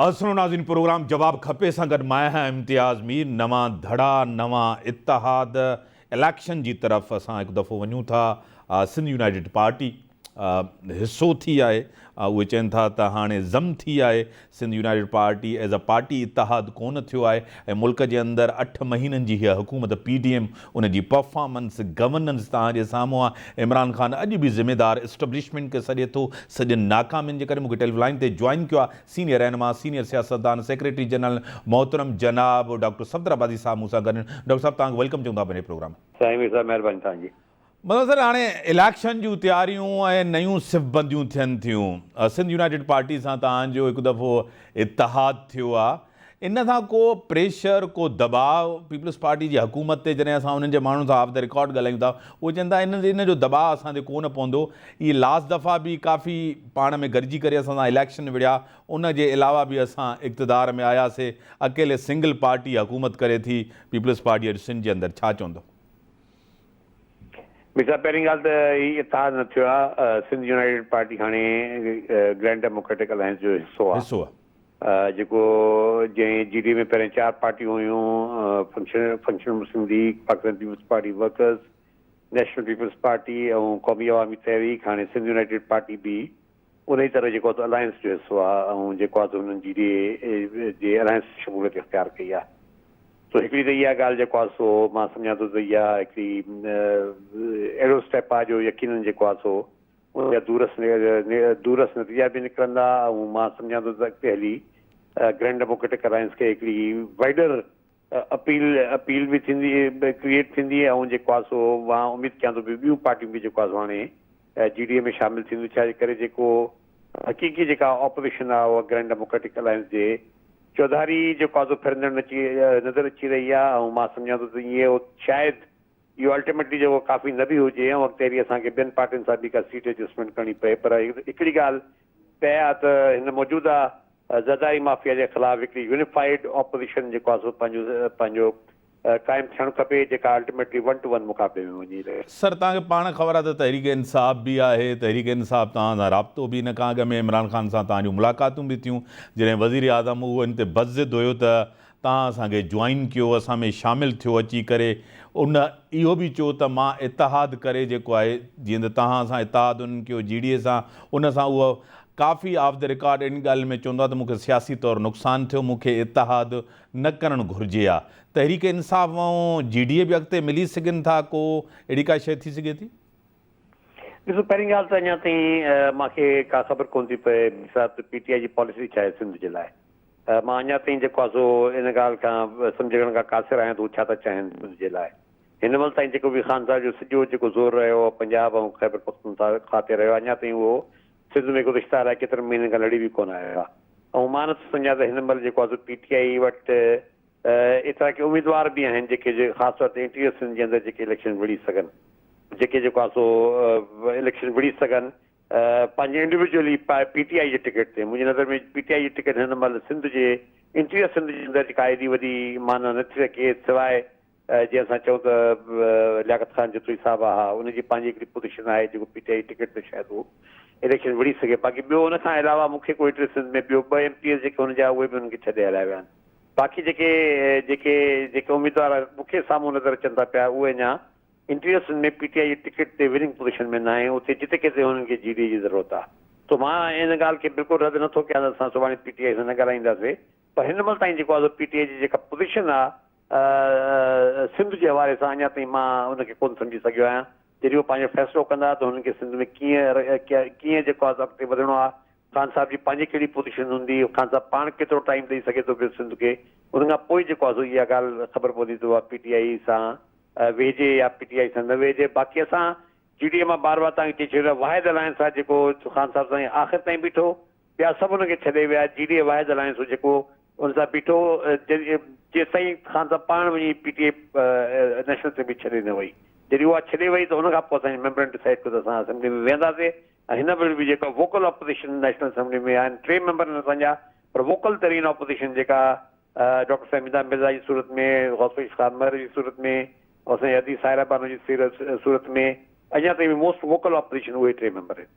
اسلام ناظرين پروگرام جواب کپي سان گڏ مان آهيان امتياز مير نوان ڌڙا نوان اتحاد اليڪشن جي طرف اسان هڪ دفعو وڃون ٿا سنڌ يونائيٽيڊ پارٽي حصو ٿي آهي اهي چون ٿا ته هاڻي ضم ٿي آهي Sindh united party as a party اتحاد ڪونه ٿيو آهي ۽ ملڪ جي اندر اٺ مهينن جي هيء حڪومت پي ڊي ايم ان جي پرفارمنس گورننس توهان جي سامهون آهي عمران خان اڄ به ذميدار اسٽبلشمينٽ کي سڏي ٿو سڄن ناڪامين جي ڪري مون کي ٽيلي لائين تي جوائن ڪيو آهي سينيئر رهنما سينيئر سياستدان سيڪريٽري جنرل محترم جناب ڊاڪٽر صفدر عباسي صاحب مون سان گڏ آهن ڊاڪٽر صاحب توهان کي welcome چئون ٿا پنهنجي پروگرام ۾. سائين مير صاحب مهرباني توهان جي. مطلب سر هاڻي اليڪشن جون تياريون ۽ نيون صف بنديون ٿين ٿيون سنڌ يونائيٽيڊ پارٽي سان توهان جو هڪ دفعو اتحاد ٿيو آ ان سان ڪو پريشر ڪو دٻاء پيپلز پارٽي جي حڪومت تي جڏهن اسان انهن جي ماڻهن سان آف the record ڳالهايون ٿا اهي چون ٿا ان ان جو دٻاء اسان تي ڪو نه پوندو اهي لاسٽ دفعا به ڪافي پاڻ ۾ گڏجي ڪري اسان سان اليڪشن وڙهيا ان جي علاوه به اسان اقتدار ۾ آياسي اڪيلي سنگل پارٽي حڪومت ڪري ٿي پيپلز پارٽي اڄ سنڌ جي اندر ڇا چوندو. مير صاحب پهرين ڳالهه ته هي اتحاد نه ٿيو آهي سنڌ يونائيٽيڊ پارٽي هاڻي گرينڊ ڊيموڪريٽڪ الائنس جو حصو آهي حصو آهي جيڪو جنهن جي ڊي اي ۾ پهرين چار پارٽيون هيون functional functional Muslim league Pakistan peoples party workers national peoples party ۽ Qaumi Awami Tehreek هاڻي سنڌ يونائيٽيڊ پارٽي به انهيء طرح جيڪو آهي سو الائنس جو حصو آهي ۽ جيڪو آهي سو هنن جي ڊي اي جي الائنس جي شموليت اختيار ڪئي آهي. سو هڪڙي ته اها ڳالهه جيڪو آهي سو مان سمجهان ٿو ته اها هڪڙي اهڙو اسٽيپ آهي جو يقينن جيڪو آهي سو ان جا دورس دورس نتيجا به نڪرندا ۽ مان سمجهان ٿو ته اڳتي هلي گرينڊ ڊيموڪريٽڪ الائنس کي هڪڙي وائيڊر اپيل اپيل به ٿيندي ڪريئيٽ ٿيندي ۽ جيڪو آهي سو مان اميد ڪيان ٿو ٻيون پارٽيون به جيڪو آهي سو هاڻي جي ڊي اي ۾ شامل ٿينديون ڇا جي ڪري جيڪو حقيقي جيڪا آپوزيشن آهي اها گرينڊ ڊيموڪريٽڪ الائنس جي چوڌاري جيڪو آهي سو ڦرندڙ نچي نظر اچي رهي آهي ۽ مان سمجهان ٿو ته ائين شايد اهو الٽيميٽلي جيڪو ڪافي نه به هجي ۽ اڳتي هلي اسان کي ٻين پارٽين سان به ڪا سيٽ ايڊجسٽمينٽ ڪرڻي پئي پر هڪڙي ڳالهه طئي آهي ته هن موجوده زرداري مافيا جي خلاف هڪڙي يونيفائيڊ اپوزيشن جيڪو آهي سو پنهنجو پنهنجو قائم ٿيڻ کپي جيڪا الٽيميٽلي ون ٽو ون مقابلي ۾ وڃي رهي. سر توهان کي پاڻ خبر آهي ته تحريڪ انصاف به آهي تحريڪ انصاف توهان سان رابطو به ان کان اڳ ۾ عمران خان سان توهان جون ملاقاتون به ٿيون جڏهن وزير اعظم اهو ان تي بضد هيو ته توهان اسان کي جوائن ڪيو اسان ۾ شامل ٿيو اچي ڪري ان اهو به چيو ته مان اتحاد ڪري جيڪو آهي جيئن ته توهان سان اتحاد انهن ڪيو جي ڊي اي سان ان سان اهو ڪافي آف the record ان ڳالهه ۾ چوندو آهي ته مون کي سياسي طور نقصان ٿيو مون کي اتحاد نه ڪرڻ گهرجي ها تحريڪ انصاف ۽ جي ڊي اي به اڳتي ملي سگهن ٿا ڪو اهڙي ڪا شيء ٿي سگهي ٿي؟ ڏسو پهرين ڳالهه ته اڃا تائين مان کي ڪا خبر ڪونه ٿي پئي صاحب ته پي ٽي آء جي پاليسي ڇا آهي سنڌ جي لاء مان اڃا تائين جيڪو آهي سو ان ڳالهه کان سمجهڻ کان قاصر آهيان ته هو ڇا ٿا چاهين سنڌ جي لاء. هن مهل تائين جيڪو به خان صاحب جو سڄو جيڪو زور رهيو اهو پنجاب ۽ خيبر پختونخوا تي رهيو آهي اڃا تائين اهو سنڌ ۾ گذشته الائي ڪيترن مهينن کان لڙي به ڪونه آيو آهي ۽ مان نٿو سمجهان ته هن مهل جيڪو آهي سو پي ٽي آء وٽ ايترا ڪي اميدوار به آهن جيڪي خاص طور تي انٽيريئر سنڌ جي اندر جيڪي اليڪشن وڙهي سگهن جيڪي جيڪو آهي سو اليڪشن وڙهي سگهن پنهنجي انڊيويجوئلي پي ٽي آء جي ٽڪيٽ تي منهنجي نظر ۾ پي ٽي آء جي ٽڪيٽ هن مهل سنڌ جي انٽيريئر سنڌ جي اندر جيڪا ايڏي وڏي معنيٰ نه ٿي رکي سواء جي اسان چئون ته لياقت خان جتوئي صاحب آ ها ان جي پنهنجي هڪڙي پوزيشن آهي جيڪو پي ٽي آء جي ٽڪيٽ تي شايد هو اليڪشن وڙهي سگهي باقي ٻيو ان کان علاوه مون کي ڪو انٽيريئر سنڌ ۾ ٻيو ٻه ايم پي ايز جيڪي هن جا اهي به انهن کي ڇڏي هليا ويا آهن باقي جيڪي جيڪي جيڪي اميدوار مون کي سامهون نظر اچن ٿا پيا اهي اڃا انٽريئر سنڌ ۾ پي ٽي آء جي ٽڪيٽ تي وننگ پوزيشن ۾ ناهي اتي جتي ڪٿي هنن کي جي ڊي اي جي ضرورت آ سو مان ان ڳالهه کي بلڪل رد نٿو ڪيان ته اسان سڀاڻي پي ٽي آء سان نه ڳالهائينداسي پر هن مهل تائين جيڪو آ سو پي ٽي آء جي جيڪا پوزيشن آ سنڌ جي حوالي سان اڃا تائين مان ان کي ڪونه سمجهي سگهيو آهيان جڏهن هو پنهنجو فيصلو ڪندا ته هنن کي سنڌ ۾ ڪيئن ڪيئن جيڪو آ سو اڳتي وڌڻو آ خان صاحب جي پنهنجي ڪهڙي پوزيشن هوندي خان صاحب پاڻ ڪيترو ٽائيم ڏئي سگهي ٿو پيو سنڌ کي ان کان پوء جيڪو آ سو اها ڳالهه خبر پوندي ته اها پي ٽي آء سان ويهجي يا پي ٽي آء سان نه ويهجي باقي اسان جي ڊي اي مان بار بار توهان کي چئي ڇڏيو آهي واحد الائنس آهي جيڪو خان صاحب سان آخر تائين بيٺو ٻيا سڀ ان کي ڇڏي ويا جي ڊي اي واحد الائنس هو جيڪو ان سان بيٺو جيستائين خان صاحب پاڻ وڃي پي ٽي آء نيشنل اسيمبلي ڇڏي نه وئي جڏهن اها ڇڏي وئي ته ان کان پوء اسان جي ميمبرن ڊسائيڊ ڪيو ته اسان اسيمبلي ۾ ويهنداسي ۽ هن مهل به جيڪا ووڪل اپوزيشن نيشنل اسيمبلي ۾ آهن ٽي ميمبر آهن اسان جا پر ووڪل ترين اپوزيشن جيڪا ڊاڪٽر فهميده مرزا جي صورت ۾، غوث بخش خان مهر جي صورت ۾، اسان جي ادي سائره بانو جي صورت ۾ اڃا تائين به موسٽ ووڪل اپوزيشن اهي ٽي ميمبر آهن.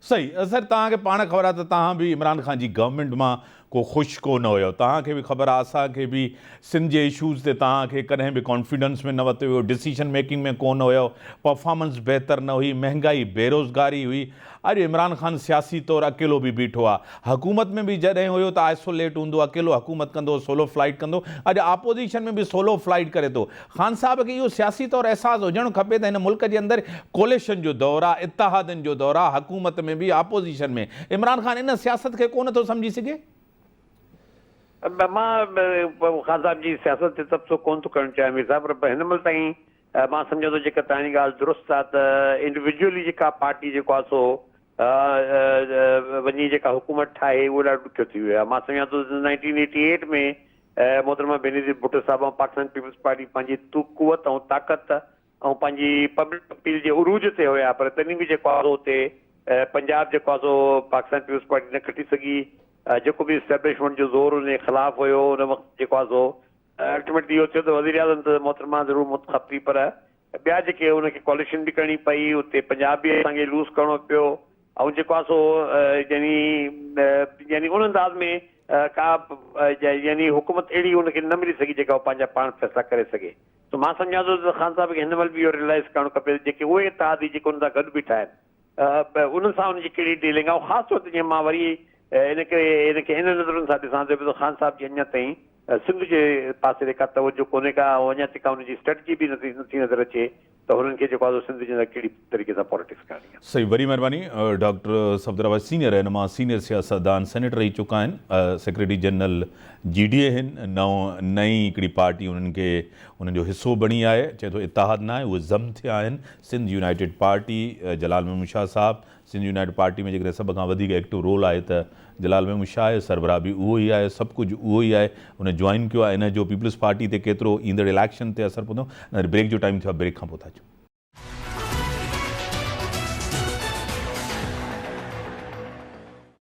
صحيح سر توهان کي پاڻ خبر آهي ته توهان به عمران خان جي گورنمينٽ مان ڪو خوش ڪو نه هيو. توهان کي به خبر آهي اسان کي به سنڌ جي اشوز تي توهان کي ڪڏهن به ڪانفيڊنس ۾ نه ورتو ويو، ڊسيشن ميڪنگ ۾ ڪو نه هيو، پرفارمنس بهتر نه هئي، مهنگائي، بيروزگاري هئي. اڄ عمران خان سياسي طور اڪيلو به بيٺو آهي. حڪومت ۾ به جڏهن هيو ته آئسوليٽ هوندو، اڪيلو حڪومت ڪندو هو، سولو فلائيٽ ڪندو هو، اڄ آپوزيشن ۾ به سولو فلائيٽ ڪري ٿو. خان صاحب کي اهو سياسي طور احساس هجڻ کپي ته هن ملڪ جي اندر ڪوليشن جو دور آهي، اتحادن جو دور آهي، حڪومت ۾ به آپوزيشن ۾. عمران خان ان سياست کي ڪونه ٿو سمجهي سگهي. مان خان صاحب جي سياست تي تبصرو ڪونه ٿو ڪرڻ چاهيان مير صاحب پر هن مهل تائين مان سمجهان ٿو جيڪا توهان جي ڳالهه درست آهي ته انڊيوڊيولي جيڪا پارٽي جيڪو آهي سو وڃي جيڪا حڪومت ٺاهي اهو ڏاڍو ڏکيو ٿي ويو آهي. مان سمجهان ٿو ته نائنٽين ايٽي ايٽ ۾ محترمه بينظير ڀٽو صاحب ۽ پاڪستان پيپلز پارٽي پنهنجي قوت ۽ طاقت ۽ پنهنجي پبلڪ اپيل جي عروج تي هيا پر تڏهن به جيڪو آهي سو اتي پنجاب جيڪو آهي سو پاڪستان پيپلز پارٽي نه کٽي سگهي. جيڪو به اسٽيبلشمينٽ جو زور ان جي خلاف هيو ان وقت جيڪو آهي سو الٽيميٽلي اهو ٿيو ته وزيراعظم ته محترمه ضرور منتخب ٿي پر ٻيا جيڪي ان کي ڪواليشن به ڪرڻي پئي اتي پنجاب به اسان کي لوز ڪرڻو پيو ۽ جيڪو آهي سو يعني يعني ان انداز ۾ ڪا يعني حڪومت اهڙي ان کي نه ملي سگهي جيڪا هو پنهنجا پاڻ فيصلا ڪري سگهي ته مان سمجهان ٿو ته خان صاحب کي هن مهل به اهو ريلائز ڪرڻ کپي ته جيڪي اهي اتحادي جيڪي ان سان گڏ بيٺا آهن انهن سان ان جي ڪهڙي ڊيلنگ آهي ۽ خاص طور تي جيئن مان وري ان ڪري ان کي ان نظرن سان ڏسان ٿو پيو ته خان صاحب جي اڃا تائين سنڌ جي پاسي تي ڪا توجه ڪونهي ڪا ۽ اڃا تائين ڪا ان جي اسٽريٽجي به نٿي نٿي نظر اچي ته هنن کي جيڪو آهي سو سنڌ جي اندر ڪهڙي طريقي سان پاليٽڪس ڪرڻي آهي. صحيح وڏي مهرباني ڊاڪٽر صفدر عباسي سينئر رهنما سينئر سياستدان سينيٽر رهي چڪا آهن سيڪريٽري جنرل جي ڊي اي آهن نئون نئين هڪڙي پارٽي انهن کي انهن جو حصو بڻي آهي چئي ٿو اتحاد ناهي اهي ضم ٿيا آهن سنڌ يونائيٽيڊ پارٽي جلال محمود شاهه صاحب سنڌ يونائيٽيڊ پارٽي ۾ جيڪڏهن سڀ کان وڌيڪ ايڪٽو رول آهي ته جلال محمود شاهه آهي سربراهه به اهو ئي آهي سڀ ڪجهه اهو ئي آهي ان جوائن ڪيو آهي ان جو پيپلز پارٽي تي ڪيترو ايندڙ اليڪشن تي اثر پوندو بريڪ جو ٽائيم ٿيو آهي بريڪ کان پوء ٿا اچون.